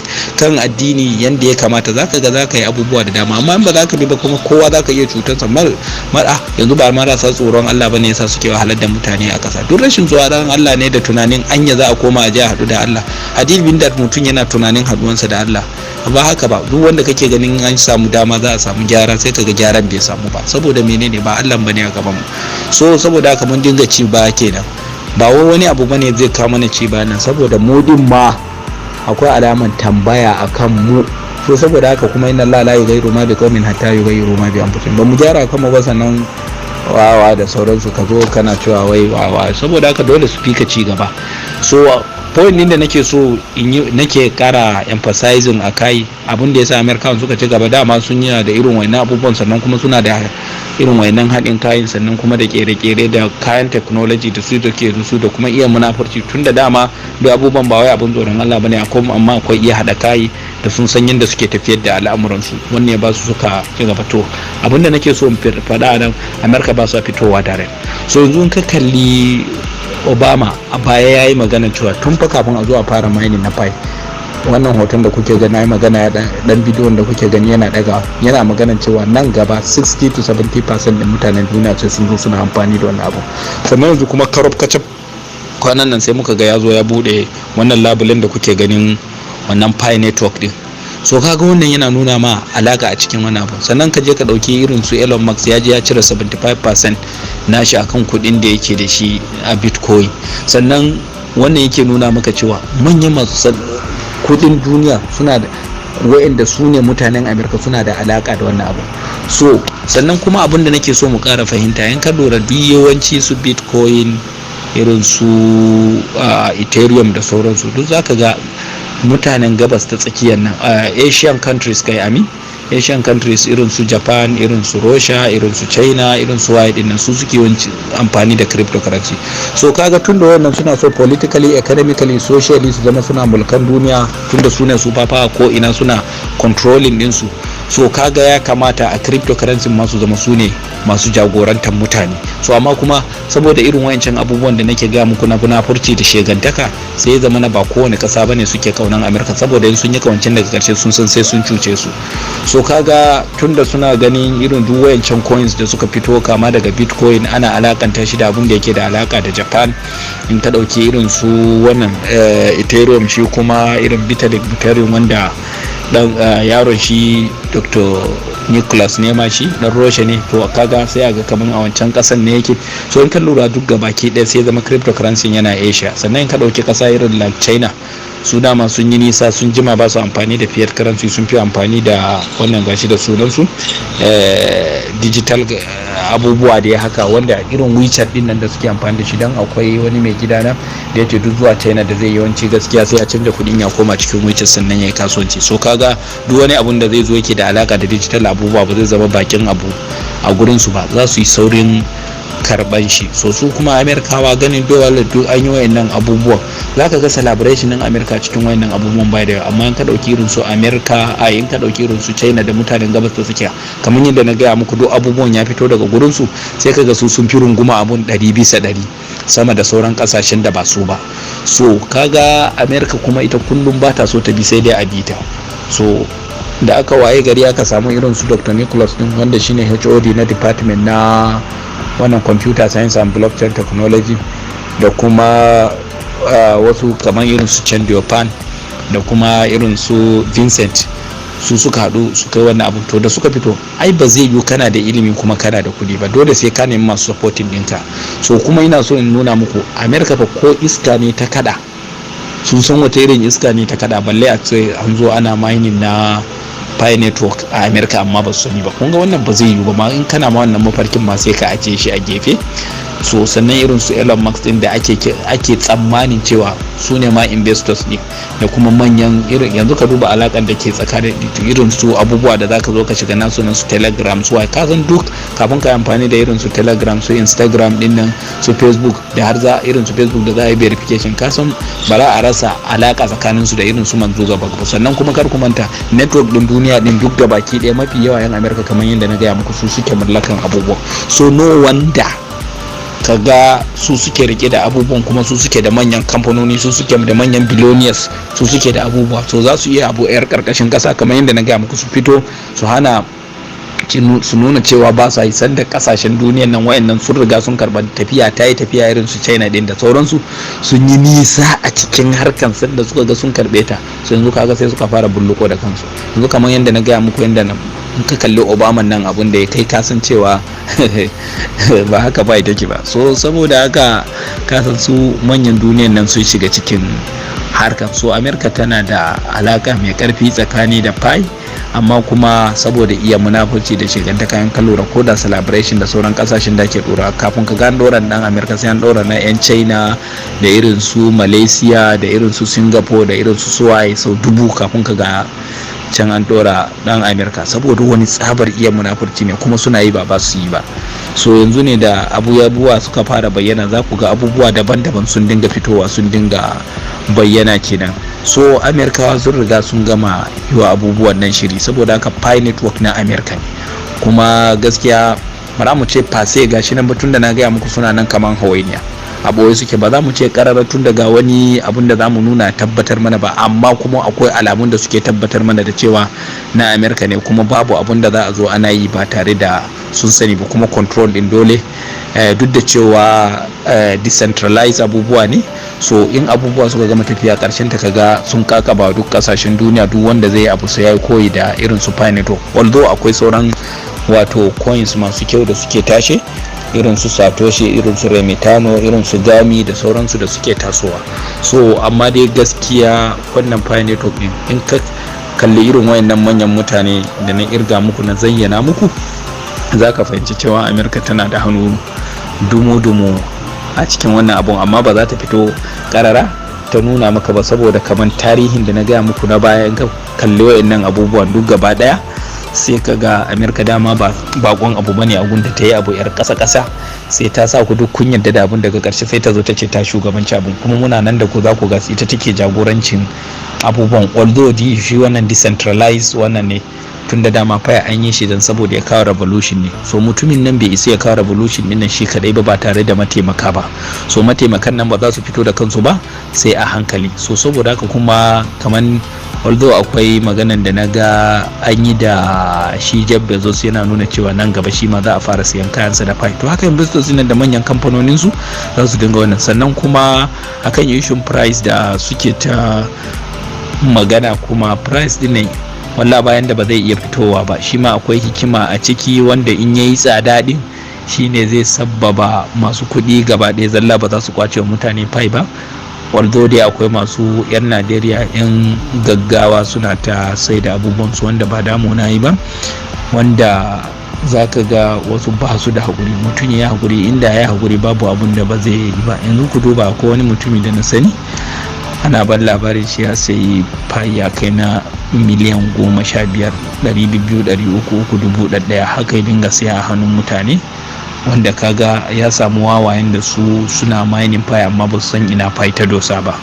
[SPEAKER 1] kan addini yanda ya kamata, zaka ga zaka yi abubuwa da dama. Amma in ba za ka bi ba kuma, kowa zaka iya cutarsa. Mar yanzu ba marasa tsoron Allah bane yasa suke wahalar da mutane a ƙasa. Duk rashin tsoron Allah ne da tunanin anya za a koma a je a haɗu da Allah. Hadil bin da mutum yana tunanin haɗuwansa da Allah, ba haka ba. Duk wanda kake ganin an samu dama za a samu gyara, sai kaga gyaran bai samu ba. Saboda menene? Ba Allah bane a gaban mu. So saboda haka mun dinga ci ba kenan, ba wai wani abu bane zai kawo mana ci ba nan, saboda mu din ma akwai alaman tambaya akan mu. So saboda haka kuma, inna Allah la yughayyiru ma bi qaumin hatta yughayyiru ma bi anfusihim. Ba mu gyara kanmu ba, sannan wawa da sauransu ka zo kana cewa wai wawa. Saboda haka dole su fika ci gaba. So point din da nake so in yi, nake kara emphasizing a kai, abin da yasa American suka ci gaba, dama sun yi da irin wannan abubuwan, sannan kuma suna da Irin wayannan haɗin kayan, sannan kuma da kere-kere da kayan technology da su da ke su, da kuma iya munafurci, tun da dama duk abubuwan ba wai abin tsoron Allah bane akwai, amma akwai iya haɗa kayi da sun san yadda suke tafiyar da al'amuransu. Wannan ya ba su suka ci gaba. To, abin da nake so in faɗa nan, America ba su fitowa direct. So yanzu in ka kalli Obama, a baya ya yi magana cewa tun fa kafin a zo a fara mining na Pi, wannan hoton da kuke gani ya magana, dan bidiyon da kuke gani yana daga, yana magana cewa nan gaba 60 to 70% din mutanen duniya ce sun zo suna amfani da wannan abu. Sannan yanzu kuma karob kacap kwanan nan sai muka ga ya zo ya bude wannan labulen da kuke ganin, wannan Pi Network din. So kaga wannan yana nuna ma alaka a cikin wani abu. Sannan ka je ka dauki irin su Elon Musk, ya je ya cire 75% nashi akan kuɗin da yake da shi a Bitcoin. Sannan wannan yake nuna maka cewa manyan masu kudin duniya suna da wa'anda su ne mutanen Amerika, suna da alaka da wannan abu. So sannan kuma abin da nake so mu kara fahimta, in ka lura, duk yawanci su Bitcoin, irin su Ethereum da sauransu, duk zaka ga mutanen Gabas ta Tsakiyar nan, Asian countries kai, ami Asian countries, irin su Japan, irin su Russia, irin su China, irin su waye dinnan, su suke yawanci amfani da cryptocurrency. So kaga tun da wannan suna so politically, economically, socially su zama suna mulkan duniya, tunda su ne su fafa ko ina suna controlling dinsu. So kaga ya kamata a cryptocurrency ma su zama su ne masu jagorantar mutane. So amma kuma saboda irin wayancan abubuwan da nake gaya muku na munafurci da shegantaka, sai ya zama na ba kowane kasa bane suke kaunan Amerika, saboda in sun yi kawancin, daga karshe sun san sai sun cuce su. So kaga tunda suna ganin irin duk wayancan coins da suka fito, kama daga Bitcoin, ana alakanta shi da abin da yake da alaka da Japan. In ka dauki irin su wannan Ethereum, shi kuma irin Vitalik Buterin, wanda dan yaron shi Dr. Nicholas ne ma, shi dan Russia ne. To kaga sai a ga kaman a wancan kasan ne yake. So in ka lura, duk gabaki ɗaya sai zama cryptocurrency yana Asia. Sannan in ka ɗauki ƙasa irin like China, su dama sun yi nisa, sun jima ba su amfani da fiat currency, sun fi amfani da wannan, gashi da sunansu, digital abubuwa da ya haka, wanda irin WeChat din nan da suke amfani da shi. Dan akwai wani mai gidana da ya ce duk zuwa China da zai, yawanci gaskiya sai ya canza kudin ya koma cikin WeChat sannan ya yi kasuwanci. So kaga duk wani abun da zai zo yake da alaka da digital abubuwa ba zai zama bakin abu a gurin su ba, za su yi saurin karban shi. So su kuma Amerikawa, ganin dole duk an yi wayannan abubuwan, za ka ga celebration din Amerika cikin wayannan abubuwan bai da yawa. Amma in ka dauki irin su Amerika, a in ka dauki irin su China da mutanen Gabas ta Tsakiya, kamar yadda na gaya muku, duk abubuwan ya fito daga gurin su, sai ka ga su sun fi runguma abun 100% sama da sauran kasashen da ba su ba. So kaga Amerika kuma ita kullum ba ta so ta bi, sai dai a bi ta. So da aka waye gari aka samu irin su Dr. Nicholas din, wanda shine HOD na department na wannan computer science and blockchain technology, da kuma wasu kamar irin su Chen Pan da kuma irin su Vincent, su suka haɗu su kai wannan abu. To da suka fito, ai ba zai yiwu kana da ilimi kuma kana da kuɗi ba, dole sai ka nemi masu supporting ɗinka. So kuma ina so in nuna muku, America fa ko iska ne ta kada, sun san wata irin iska ne ta kada, balle a ce an zo ana mining na Pi Network a America amma ba su sani ba. Kun ga wannan ba zai yiwu ba ma, in kana ma wannan mafarkin ma sai ka ajiye shi a gefe. So sannan irin su Elon Musk din da ake tsammanin cewa su ne ma investors ne, da kuma manyan irin yanzu ka duba alakan da ke tsakanin irin su abubuwa da zaka zo ka shiga nasu nan, su Telegram, su ka san duk kafin ka yi amfani da irin su Telegram, su Instagram din nan, su Facebook, da har za irin su Facebook da za a yi verification, ka san ba za a rasa alaka tsakanin su da irin su manzo gaba. Sannan kuma kar ku manta, network din duniya din duk gabaki ɗaya, mafi yawa yan America, kamar yadda na gaya muku, su suke mallakan abubuwan. So no wonder kaga su suke rike da abubuwan, kuma su suke da manyan kamfanoni, su suke da manyan billionaires, su suke da abubuwa. So za su iya abu yar karkashin kasa, kamar yadda na gaya muku, su fito su hana, su nuna cewa ba sa yi, sanda kasashen duniyan nan wayannan sun riga sun karba, tafiya ta yi tafiya, irin su China din da sauransu sun yi nisa a cikin harkan. Sanda suka ga sun karbe ta, su yanzu kaga sai suka fara bulluko da kansu. Yanzu kamar yadda na gaya muku, yadda in ka kalli Obama nan, abun da ya kai, kasan cewa ba haka ba take ba. So saboda haka kasan su manyan duniyan nan sun shiga cikin harkar. So America tana da alaka mai karfi tsakani da Pi, amma kuma saboda iya munafurci da shiganta kayan kalura, ko da celebration da sauran kasashen da ke dora, kafin ka gane doran dan America, sai an dora na yan China da irin su Malaysia da irin su Singapore da irin su suwaye sau dubu kafin ka ga. Can an dora dan Amerika saboda wani tsabar iya munafurci ne, kuma suna yi ba ba su yi ba. So yanzu ne da abubuwa suka fara bayyana, za ku ga abubuwa daban-daban sun dinga fitowa, sun dinga bayyana kenan. So Amerikawa sun riga sun gama yi wa abubuwan nan shiri. Saboda haka Pi Network na Amerika ne. Kuma gaskiya ba mu ce fase gashi nan ba, tunda na gaya muku suna nan kaman hawainiya, a ɓoye suke. Ba za mu ce karara tun daga wani abun da za mu nuna tabbatar mana ba, amma kuma akwai alamun da suke tabbatar mana da cewa na Amerika ne. Kuma babu abun da za a zo ana yi ba tare da sun sani ba. Kuma control din dole, duk da cewa decentralized abubuwa ne. So in abubuwa suka gama tafiya, karshen ta kaga sun kakaba duk kasashen duniya, duk wanda zai abu sai ya koyi da irin su Pi Network. Although akwai sauran wato coins masu kyau da suke tashe, irin su Satoshi, irin su Remitano, irin su Gami da sauransu da suke tasowa. So amma dai gaskiya wannan Pi Network din, in ka kalli irin wayannan manyan mutane da na irga muku, na zayyana muku, za ka fahimci cewa Amurka tana da hannu dumu-dumu a cikin wannan abun, amma ba za ta fito karara ta nuna maka ba, saboda kamar tarihin da na gaya muku na baya, in ka kalli wayannan abubuwan duk gaba daya, sai ka ga Amerika dama ba bakon abu bane a gunda ta yi abu yar kasa kasa, sai ta sa ku duk kun yarda da abun. Daga karshe sai ta zo ta ce ta shugabanci abun. Kuma muna nan da ku, za ku ga ita take jagorancin abubuwan. Although di shi wannan decentralized wannan ne, tun da dama faya an yi shi don saboda ya kawo revolution ne. So mutumin nan bai isa ya kawo revolution din nan shi kadai ba, ba tare da mataimaka ba. So mataimakan nan ba za su fito da kansu ba sai a hankali. So saboda haka kuma kaman although akwai maganan da na ga an yi da shi Jeff Bezos, yana nuna cewa nan gaba shi ma za a fara siyan kayansa da Pi. To haka investors nan da manyan kamfanonin su za su dinga wannan. Sannan kuma akan issue price da suke ta magana, kuma price din ne walla bayan da ba zai iya fitowa ba, shi ma akwai hikima a ciki, wanda in yayi tsada din shine zai sabbaba masu kuɗi gaba ɗaya zalla ba za su kwace wa mutane Pi ba. Although dai akwai masu 'yan Najeriya 'yan gaggawa suna ta sai da abubuwan su, wanda ba damu na yi ba, wanda za ka ga wasu ba su da haƙuri. Mutum ya haƙuri, inda ya haƙuri babu abun da ba zai yi ba. Yanzu ku duba, ko wani mutumi da na sani, ana ban labarin shi ya sayi Pi ya kai na miliyan 15, 200, 300, 1000, haka ya dinga siya a hannun mutane, wanda kaga ya samu wawayen da su suna mining Pi amma ba su san ina Pi ta dosa ba.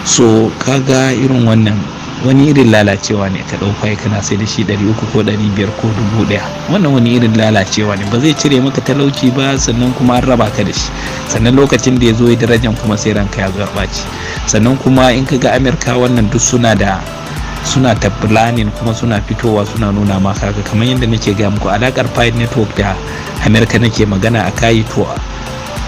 [SPEAKER 1] So kaga irin wannan wani irin lalacewa ne, ka ɗau Pi kana sai da shi 300 ko 500 ko 1000. Wannan wani irin lalacewa ne, ba zai cire maka talauci ba, sannan kuma an raba ka da shi. Sannan lokacin da ya zo ya darajan kuma sai ranka ya zo ya ɓaci. Sannan kuma in ka ga Amurka wannan duk suna da suna ta planning, kuma suna fitowa suna nuna maka haka. Kamar yadda nake gaya muku, alakar Pi Network da America nake magana a kayi, to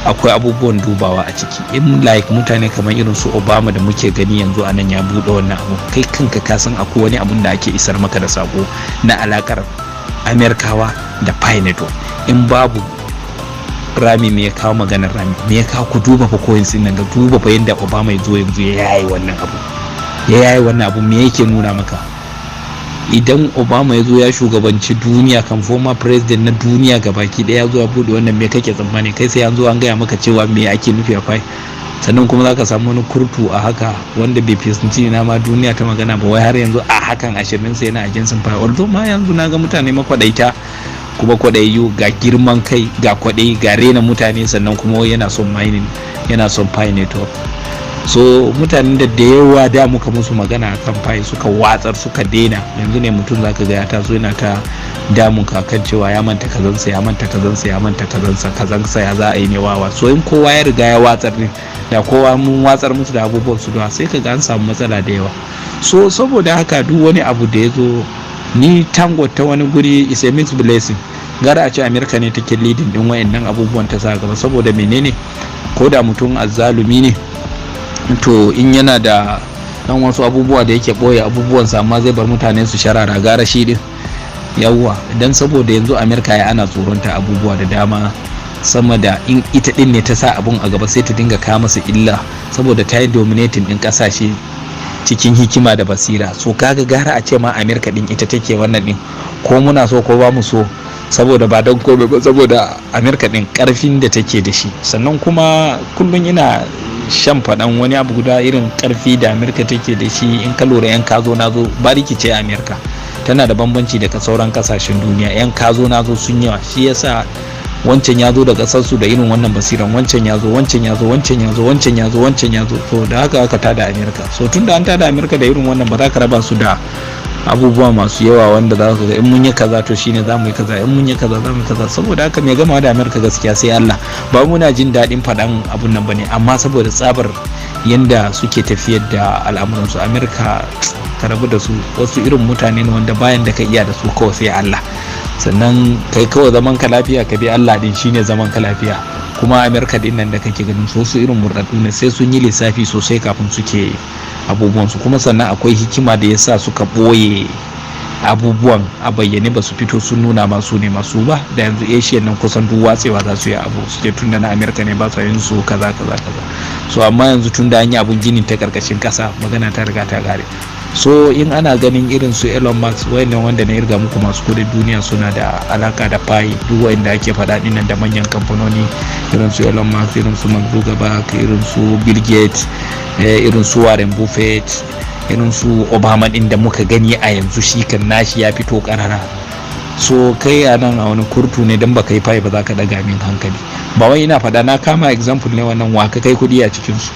[SPEAKER 1] akwai abubuwan dubawa a ciki. In like mutane kamar irin su Obama da muke gani yanzu a nan ya buɗe wannan abu, kai kanka ka san akwai wani abun da ake isar maka da sako na alakar Amerikawa da Pi Network. In babu rami, me ya kawo maganar rami? Me ya kawo? Ku duba fa coins din nan, ga duba fa yanda Obama ya zo yanzu ya yayi wannan abu, ya yayi wannan abu, me yake nuna maka? Idan Obama ya zo ya shugabanci duniya kan former president na duniya gabaki daya, ya zo ya bude wannan, me kake tsammani? Kai sai an zo an gaya maka cewa me ake nufi a Pi? Sannan kuma za ka samu wani kurtu a haka wanda bai fuskanci ina ma duniya ta magana ba, wai har yanzu a hakan 20 sai yana against Pi. Although ma yanzu na ga mutane makwadaita kuma kwaɗayi, ga girman kai, ga kwaɗayi, ga rena mutane, sannan kuma yana son mining, yana son Pi Network. So mutanen da da yawa da muka musu magana akan Pi suka watsar, suka daina, yanzu ne mutum zaka ga ya taso yana ta damun ka kan cewa ya manta kazansa, ya manta kazansa, ya manta kazansa, kazansa, ya za a yi ne wawa. So in kowa ya riga ya watsar ne da kowa mun watsar musu da abubuwan su da sai ka ga an samu matsala da yawa. So saboda haka duk wani abu da ya zo ni tango ta wani guri is a mixed blessing. Gara a ce Amerika ne take leading din wayannan abubuwan ta sa gaba. Saboda menene? Ko da mutum azzalumi ne, to in yana da dan wasu abubuwa da yake boye abubuwansa, amma zai bar mutane su sharara, gara shi din yawwa. Dan saboda yanzu Amerika ya ana tsoronta abubuwa da dama, sama da in ita din ne ta sa abun a gaba, sai ta dinga kawo masa illa, saboda ta yi dominating din kasashe cikin hikima da basira. So kaga gara a ce ma Amerika din ita take wannan din, ko muna so ko ba mu so, saboda ba don komai ba, saboda Amerika din karfin da take da shi. Sannan kuma kullum ina shan faɗan wani abu guda, irin karfi da Amerika take da shi. In ka lura, yan kazo na zo ba rikice Amerika. Tana da bambanci daga sauran kasashen duniya. Yan kazo na zo sun yawa, shi yasa wancan ya zo da kasarsu da irin wannan basiran, wancan ya zo, wancan ya zo, wancan ya zo, wancan ya zo, wancan ya zo. To da haka aka tada Amerika. So tun da an tada Amerika da irin wannan, ba za ka raba su da abubuwa masu yawa wanda za su ga in mun yi kaza to shine za mu yi kaza, in mun yi kaza za mu yi kaza. Saboda haka mai gama da Amerika gaskiya sai Allah. Ba muna jin daɗin faɗan abun nan bane, amma saboda tsabar yanda suke tafiyar da al'amuransu, Amerika ka rabu da su. Wasu irin mutane ne wanda bayan da ka iya da su kawai sai Allah. Sannan kai kawai zaman ka lafiya, ka bi Allah din, shine zaman ka lafiya. Kuma Amerika din nan da kake ganin su, wasu irin murɗaɗɗu ne, sai sun yi lissafi sosai kafin suke abubuwansu. Kuma sannan akwai hikima da yasa suka ɓoye abubuwan a bayyane, ba su fito sun nuna masu ne masu ba. Da yanzu Asia nan kusan duk watsewa za su yi abu, su ce tunda na Amerika ne ba su yin su kaza kaza kaza. So amma yanzu tunda an yi abun ginin ta karkashin kasa, magana ta riga ta kare. So in ana ganin irin su Elon Musk, wayannan wanda na irga muku masu kudin duniya, suna da alaka da Pi, duk wayanda ake faɗa dinnan da manyan kamfanoni irin su Elon Musk, irin su Mark Zuckerberg, irin su Bill Gates, irin su Warren Buffett, irin su Obama din da muka gani a yanzu, shi kan nashi ya fito karara. So kai a nan a wani kurtu ne dan baka yi Pi ba za ka daga min hankali? Ba wai ina faɗa, na kama example ne wannan. Wa ka kai kuɗi a cikin su?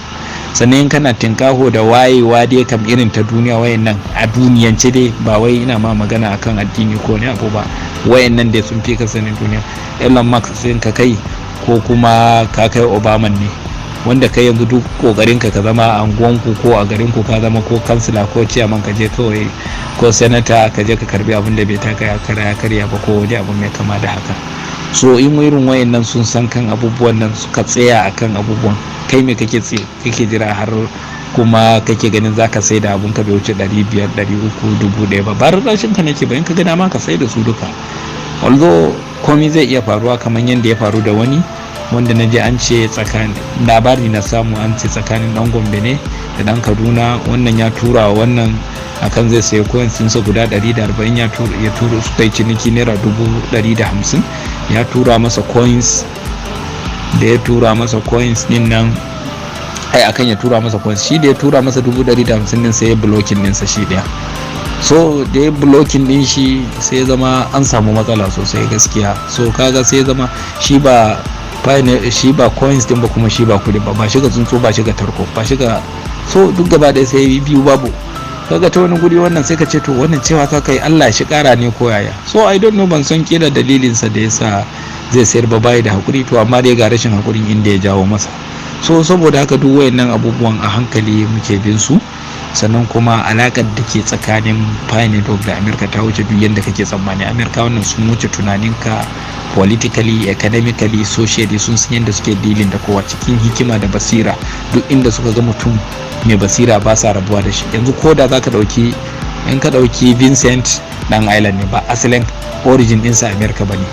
[SPEAKER 1] Sannan in kana tinkaho da wayewa dai kam irin ta duniya, wayannan a duniyance dai, ba wai ina ma magana akan addini ko ne abu ba, wayannan dai sun fi ka sanin duniya. Elon Musk sai ka kai, ko kuma ka kai Obama ne, wanda kai yanzu duk kokarin ka zama a anguwanku ko a garin ku ka zama ko kansila ko ciyaman, ka je kawai, ko senator, ka je ka karbi abin da bai taka ya kara ya karya ba, ko wani abu mai kama da haka. So in irin wayannan sun san kan abubuwan nan, suka tsaya akan abubuwan, kai me kake kake jira har kuma kake ganin zaka sai da abun ka bai wuce 500, 300, 1000 ba? Ba rashin ka nake ba. In ka ga dama ka sai da su duka, although komai zai iya faruwa, kamar yadda ya faru da wani wanda na je an ce tsakanin, labari na samu an ce tsakanin dan Gombe ne da dan Kaduna. Wannan ya tura wa wannan akan zai sayi coins ɗinsa guda 140, ya tura, suka yi ciniki naira 150,000. Ya tura masa coins. Da ya tura masa coins din nan, ai akan ya tura masa coins, shi da ya tura masa 150,000 din, sai ya blocking ɗinsa shi ɗaya. So da ya blocking din shi, sai ya zama an samu matsala sosai gaskiya. So kaga sai ya zama shi ba coins din ba, kuma shi ba kudi ba, ba shiga tsuntsu ba shiga tarko ba shiga. So duk gaba ɗaya sai biyu babu. Kaga ta wani guri wannan sai ka ce to wannan cewa ka kai Allah shi kara ne ko yaya? So I don't know, ban san kila dalilin sa da yasa zai sayar ba, bai da hakuri. To amma dai ga rashin hakurin inda ya jawo masa. So saboda haka duk wayannan abubuwan a hankali muke bin su. Sannan kuma alakar da ke tsakanin Pi Network da America ta wuce duk yadda kake tsammani. America wannan sun wuce tunaninka politically, economically, socially. Sun san yadda suke dealing da kowa cikin hikima da basira. Duk inda suka ga mutum mai basira ba sa rabuwa da shi. Yanzu ko da zaka dauki, in ka dauki Vincent, dan Ireland ne, ba asalin origin ɗinsa America ba ne.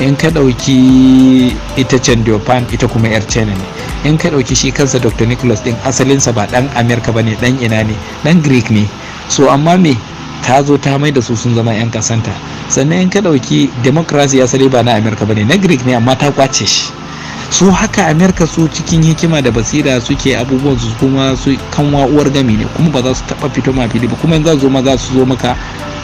[SPEAKER 1] In ka dauki ita Chengdiao Fan, ita kuma yar China ne. In ka dauki shi kansa Dr. Nicholas din, asalinsa ba dan America ba ne, dan ina ne? Dan Greek ne. So amma me ta zo ta mai da su sun zama 'yan kasanta. Sannan in ka dauki democracy, asali ba na America ba ne, na Greek ne, amma ta kwace shi. Su haka America su cikin hikima da basira suke abubuwan su, kuma su kanwa uwar gami ne, kuma ba za su taba fito ma fili ba. Kuma in za su zo ma, za su zo maka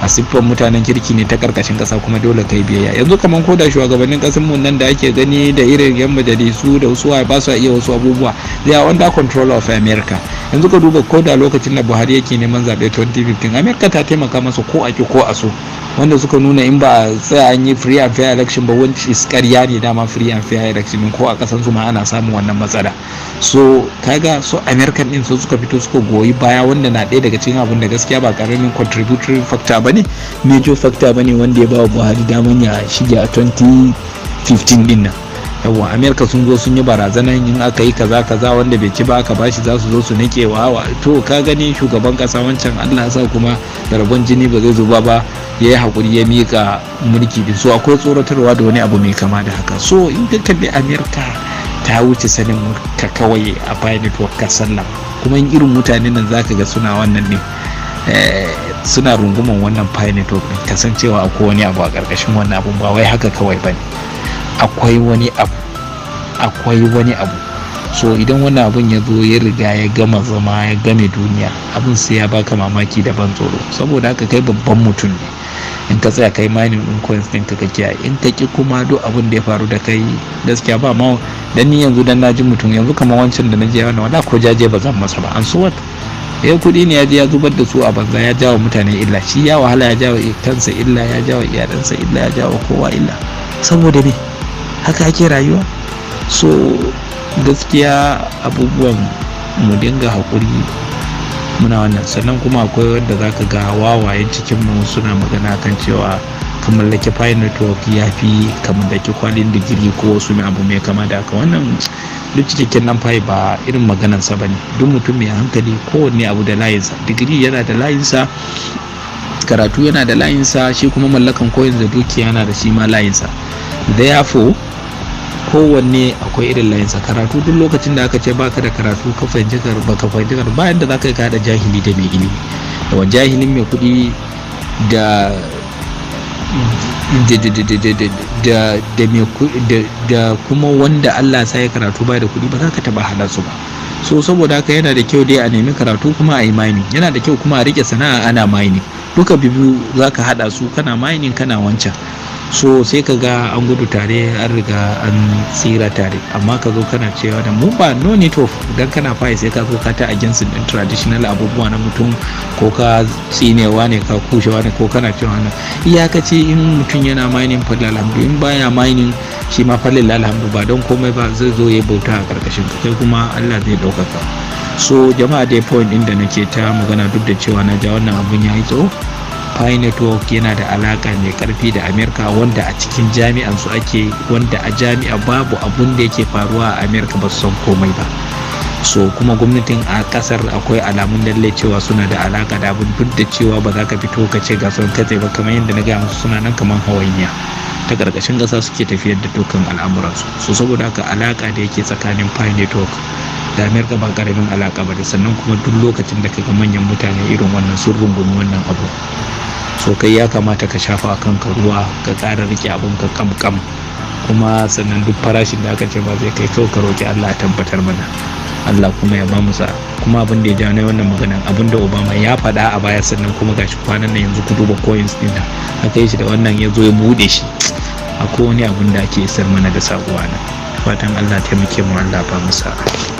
[SPEAKER 1] a siffar mutanen kirki ne ta karkashin kasa, kuma dole kai biyayya. Yanzu kamar ko da shugabannin kasar mu nan da ake gani da irin yan majalisu da wasu ba su iya wasu abubuwa, they are under control of America. Yanzu ka duba ko da lokacin da Buhari yake neman zaɓe 2015, America ta taimaka masa ko a ki ko a so, wanda suka nuna in ba a tsaya an yi free and fair election ba, which is ƙarya ne dama, free and fair election ko a kasan su ma ana samun wannan matsala. So kaga so American din su suka fito suka goyi baya, wanda na ɗaya daga cikin abin da gaskiya ba karamin contributory factor bane, major factor bane wanda ya ba wa Buhari daman ya shige a 2015 din nan. Yawwa, America sun zo sun yi barazanan in aka yi kaza kaza, wanda bai ci ba aka bashi, za su zo su nike wa. To ka gani shugaban kasa wancan, Allah ya sa kuma da rabon jini ba zai zuba ba, ya yi hakuri ya mika mulki din. So akwai tsoratarwa da wani abu mai kama da haka. So in ka kalli America ta wuce sanin ka kawai a Pi Network ka sallama. Kuma in irin mutanen nan zaka ga suna wannan ne, suna runguman wannan Pi Network din, kasancewa akwai wani abu a ƙarƙashin wannan abun, ba wai haka kawai bane, akwai wani abu, akwai wani abu. So idan wannan abun ya zo ya riga ya gama zama ya game duniya, abun sai ya baka mamaki da ban tsoro. Saboda haka kai babban mutum ne. In ka tsaya kai mining din coins ɗin ka, ka kiyaye. In ka ki kuma, duk abin da ya faru da kai, gaskiya ba ma. Dan ni yanzu, dan naji mutum yanzu kamar wancan da na je wannan, wala ko jaje ba zan masa ba. An so what? Eh, kuɗi ne ya je ya zubar da su a banza, ya jawo mutane illa. Shi ya wahala, ya jawo kansa illa, ya jawo iyalansa illa, ya jawo kowa illa. Saboda me? Haka ake rayuwa? So gaskiya abubuwan mu dinga haƙuri muna wannan. Sannan kuma akwai wanda zaka ga wawayen cikin mu suna magana kan cewa ka mallaki Pi Network ya fi ka mallaki kwalin digiri ko wasu mai abu mai kama da haka. Wannan duk cikakken nan Pi ba irin maganansa ba ne. Duk mutum mai hankali, kowanne abu da layinsa. Digiri yana da layinsa, karatu yana da layinsa, shi kuma mallakan coins da dukiya yana da shi ma layinsa. Therefore, kowanne akwai irin layinsa. Karatu, duk lokacin da aka ce baka da karatu, ka fahimci, baka fahimci karatu, bayan da zaka yi ka haɗa jahili da mai ilimi, da jahilin mai kuɗi da kuma wanda Allah sa ya karatu bai da kuɗi, ba za ka taɓa haɗa su ba. So saboda haka yana da kyau dai a nemi karatu kuma a yi mining. Yana da kyau kuma a rike sana'a ana mining. Duka biyu za ka haɗa su, kana mining, kana wancan. So sai ka ga an gudu tare, an riga an tsira tare. Amma ka zo kana cewa da mu ba, no need of dan kana Pi sai ka zo ka ta against din traditional abubuwa na mutum, ko ka tsinewa ne, ka kushewa ne, ko kana cewa wannan. Iyakaci in mutum yana mining, falil alhamdu. In baya mining, shi ma falil alhamdu. Ba don komai ba, zai zo ya bauta a karkashin ka, kai kuma Allah zai ɗaukaka. So jama'a dai, point ɗin da nake ta magana, duk da cewa na ja wannan abun ya yi tsawo, Pi Network yana da alaka mai karfi da America, wanda a cikin jami'an su ake, wanda a jami'a babu abun da yake faruwa a America ba su san komai ba. So kuma gwamnatin a kasar akwai alamun lalle cewa suna da alaka da abun, duk da cewa ba za ka fito ka ce ga sun katse ba. Kamar yadda na gaya musu, suna nan kamar hawainiya, ta karkashin ƙasa suke tafiyar da dukkan al'amuransu. So saboda haka, alaka da yake tsakanin Pi Network da America ba karamin alaka ba. Da sannan kuma duk lokacin da kaga manyan mutane irin wannan sun rungumi wannan abu, so kai ya kamata ka shafa a kanka ruwa, ka ƙara rike abun ka kam kam. Kuma sannan duk farashin da aka ce ba zai kai, kawai ka roki Allah ya tabbatar mana, Allah kuma ya ba mu sa'a. Kuma abin da ya ja na wannan maganan, abin da Obama ya faɗa a baya, sannan kuma gashi kwanan nan yanzu ku duba coins din da aka yi shi da wannan, ya zo ya buɗe shi. Akwai wani abin da ake isar mana da sabuwa nan. Fatan Allah taimake mu, Allah ba mu sa'a.